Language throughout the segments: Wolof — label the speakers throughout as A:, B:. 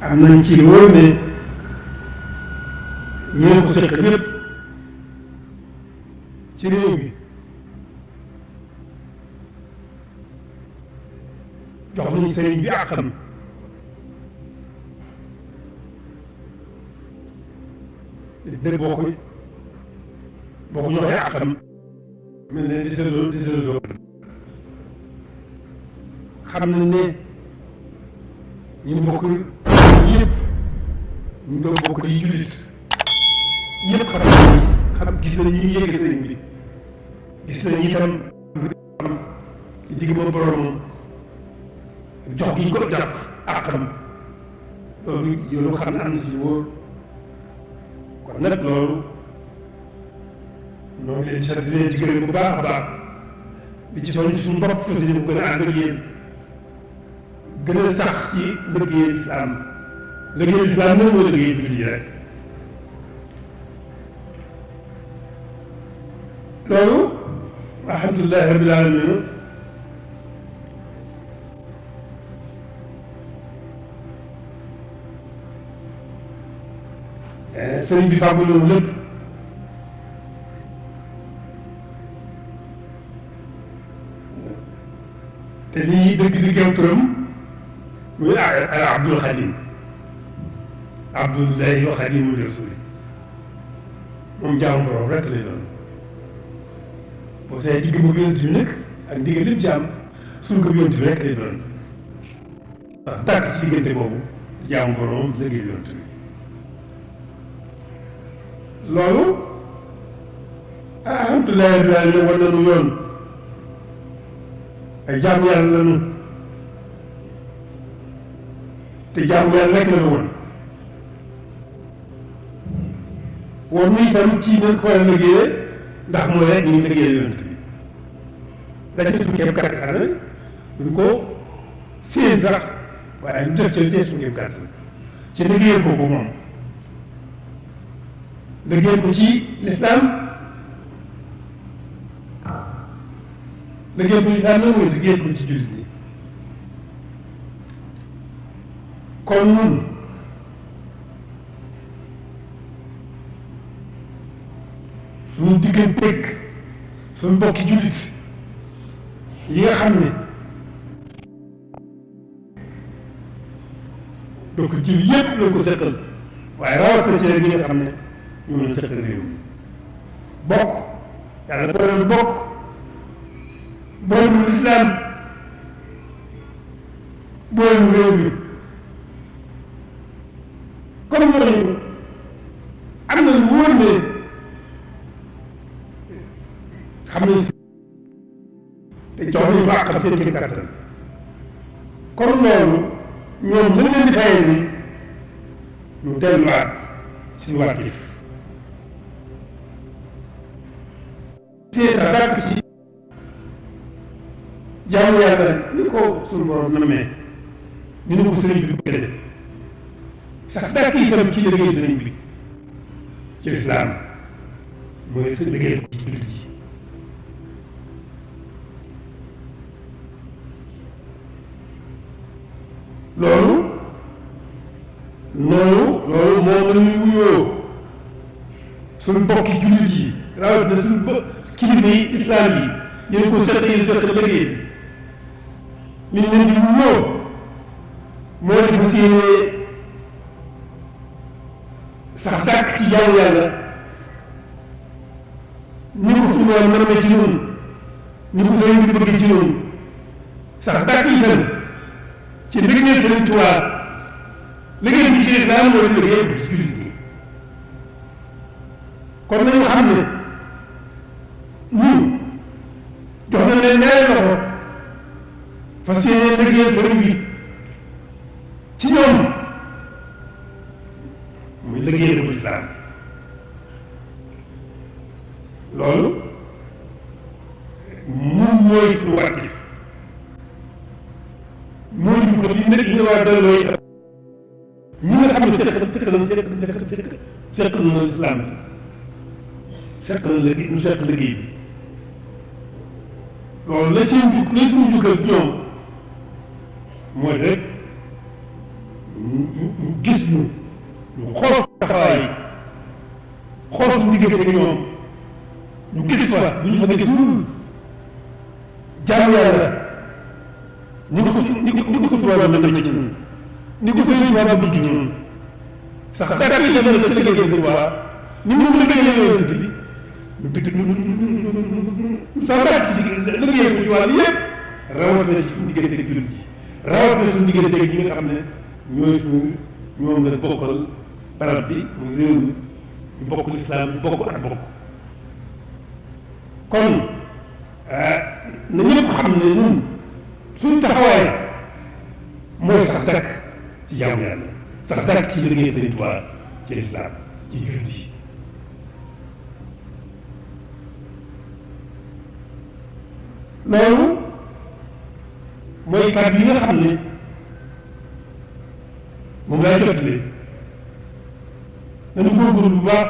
A: am nañ ci wóor ne ñeen ko seq ñëpp ci réew mi jox nañu sëriñ bi àqam dëgg boo ko joxee àqam mel ne di sëloo xam nañ ne ñu bokk yëpp ñu doon bokk di jullit yëpp xam gis nañ ñu yëge sëriñ bi gis nañ itam ci digg ma boromam jox gi ñu ko jox àqam loolu xam ne am na ci wóor kon nag loolu ñoo ngi leen di sant leen ci gërëm bu baax a baax di ci soññ suñu bopp fas yéene bu gën a ànd ak yéen gën a sax ci liggéey islam nag mooy liggéey jullit yi rek loolu alhamdulilahi rabbil alamin sëriñ bi fàggu loolu lépp te lii dëgg-dëgg turam muy Abdul Xadim Abdullahi wa Xadimu Rasuli moom jaamu borom rek lay doon boo see digg mu yonent bi nag ak ndigal lépp jaam suñu ko yonent bi rek lay doon waaw tàkk ci diggante boobu di jaamu borom liggéey yonent bi loolu alhamdulilah rabbil alamin war nañu yoon ay jaamu yàlla lañu te jaamu yàlla rek lañu woon muy itam ci nañ ko war a liggéeyee ndax mooy rek ñu liggéeyee yonent bi dañ ci suñu kéem kàttan duñ ko féen sax waaye ñu def ci suñu kéem kàttan ci liggéeyal ko moom liggéeyal ko ci lislaam liggéeyal ko ci lislaam nag mooy liggéeyal ko ci jullit ñi kon ñun suñu digganteeg suñu mbokki jullit yi nga xam ne donc ci yëpp lañ ko seqal waaye rawatina ci ñi nga xam ne ñoo leen seqal réew mi bokk yàlla boole bokk boole lislaam boole réew mi comme ñooñu am na lu wóor ne xam nañ te jox nañu ko àqam seen kéem kàttan kon loolu ñoom lañ leen di fayee ni ñu delluwaat suñu wàttif sa dàkk ci jaamu yàlla ni ko suñu borom namee ñu ne ko sëriñ bi bëgg sax dàkk itam ci liggéey sëriñ bi ci lislaam mooy sa liggéey ko ci jullit yi loolu moom la ñuy wuyoo suñu mbokki jullit yi rawatina suñu kilifa yi islam yi yéen ko seq yéen seq liggéey bi li ñu leen di wuyoo moo di fas yéene sax dàkk ci jaamu yàlla ni ko suñu woon namee ci ñun ni ko sëriñ bi bëgg ci ñun sax dàkk itam ci liggéey Sëriñ Tuubaa liggéey bi ci lislaam mooy liggéey bi ci jullit ñi kon nañu xam ne ñun jox na leen ñaari loxo fas yéene liggéey sëriñ bi ci ñoom muy liggéey bu lislaam loolu moom mooy suñu wartif mooy ñu ko li nekk li war a doy looy ñi nga xam ne seq na lislaam seq na liggéey ñu seq liggéey bi loolu la seen jug la suñu jukkal ñoom mooy rek ñu xool taxawaay xool suñu diggante ak ñoom ñu gis fa bu ñu fa gis ñun jaamu yàlla ni ko suñu borom na ci ñun ni ko suñu borom bëgg ci ñun sax dara ci dara ci liggéey Sëriñ Tuubaa ni mu liggéeyee yonent bi sax dara ci liggéey bu ci wàll yëpp rawatina ci suñu diggante ak jullit yi rawatina suñu diggante ak ñi nga xam ne ñoom la bokkal barab bi muy réew mi ñu bokk lislaam ñu bokk ak bokk kon na ñëpp xam ne ñun suñu taxawaay mooy sax dakk ci jaamu yàlla sax dakk ci liggéey Sëriñ Tuubaa ci lislaam ci jullit yi loolu mooy kàddu yi nga xam ne moom laay jotalee dañu góorgóorlu bu baax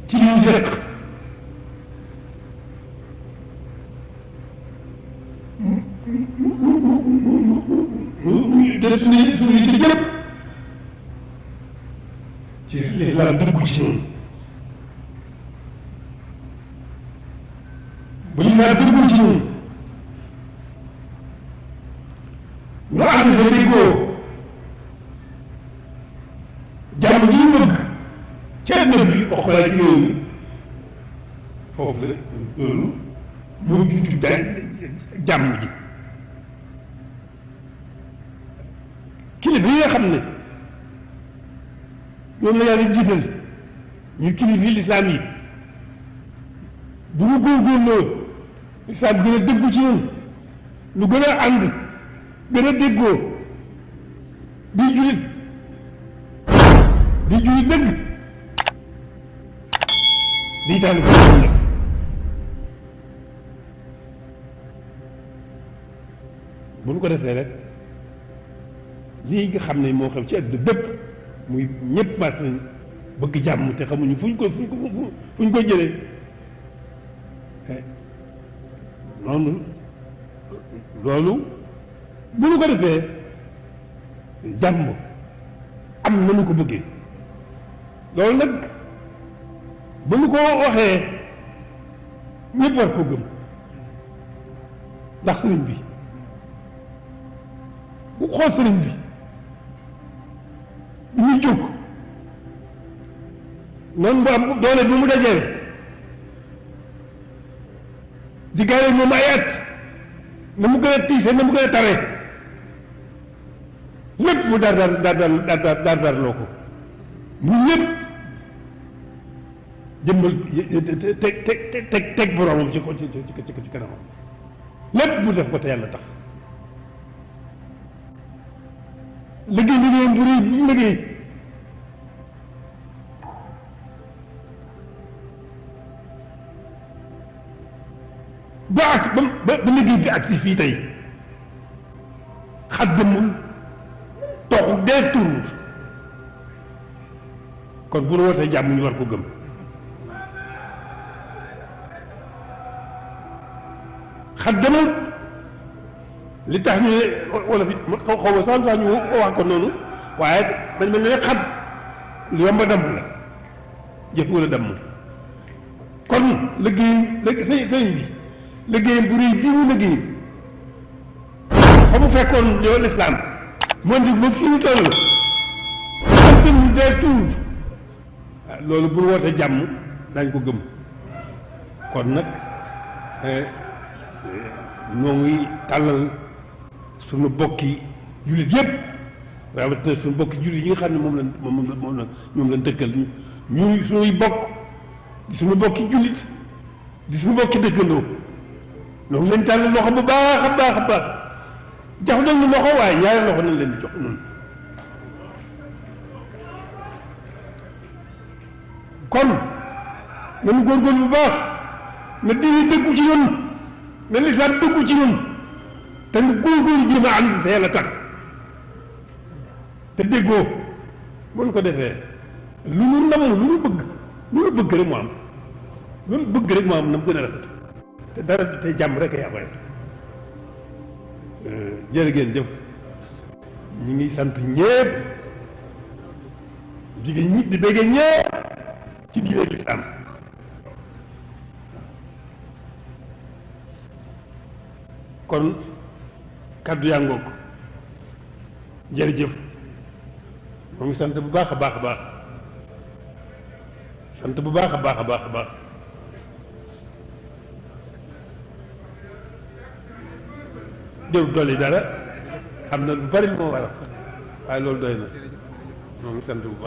A: ci li ñu seq def suñu ci jëpp ci lislaam dëggu ci ñun bu ñu saa dëggu ci ñun ñu ànd sa déggoo jàmm ji ñu bëgg ci àdduna bi wax ko ci réew mi foofu la loolu moo jiitu jàmm ji kilifa yi nga xam ne ñoom la yàlla jiital ñu kilifa yi lislaam yi bu ñu góorgóorloo lislaam gën a dëggu ci ñun lu gën a ànd gën a déggoo di julit dëgg di tànn ko nag bu ñu ko defee rek lii nga xam ne moo xew ci àdduna bépp muy ñëpp mas nañ bëgg jàmm te xamuñu fu ñu ko jëlee noonu loolu bu ñu ko defee jàmm am na nu ko bëggee loolu nag ba ñu ko waxee ñëpp war ko gëm ndax sëriñ bi bu xool sëriñ bi bu muy jóg noonu bu am doole bi mu dajeel di gaare moom ay at na mu gën a tiise na mu gën a tawee lépp mu dar loo ko mu lépp jëmbal teg boromam ci kanamam lépp mu def ko te yàlla tax liggéeyam bu rëy bu mu liggéey ba liggéey bi ak si fii tey xaddamul toxu dee turuut kon bu nu wootee jàmm ñu war ko gëm xaddamul li tax ñu wala fi xaw ma sax ñu wax ko noonu waaye dañ mel ne xat lu yomb a damm la jëf wala damm kon liggéey sëñ bi liggéeyam bu rëy bii mu liggéey fa mu fekkoon yow lislaam moo di ba fii ñu toll ñu dee tuut loolu bu ñu wootee jàmm dañ ko gëm kon nag ñoo ngi tàllal suñu bokki jullit yëpp rawatina suñu bokki jullit yi nga xam ne moom lañ dëkkal ñu suñuy bokk di suñu bokki jullit di suñu bokki dëkkandoo ñoo ngi leen tàllal loxo bu baax a baax a baax jox nañ ñu loxo waaye ñaari loxo nañ leen di jox noonu kon nañu góorgóorlu bu baax na diine dëggu ci ñun na lislaam dëggu ci ñun te nu góorgóorlu jéem a ànd te yàlla tax te déggoo bu ñu ko defee lu ñu nam lu ñu bëgg rek mu am lu ñu bëgg rek mu am na mu gën a rafet te dara te jàmm rek yaa koy jërë ngeen jëf ñi ngi sant ñépp di bëgge ñépp ci diine lislaam kon kàddu yaa ngoog jërëjëf moo ngi sant bu baax a baax a baax sant bu baax a baax a baax a baax jërul dolli dara xam na lu bari moo war a waaye loolu doy na moo ngi sant bu baax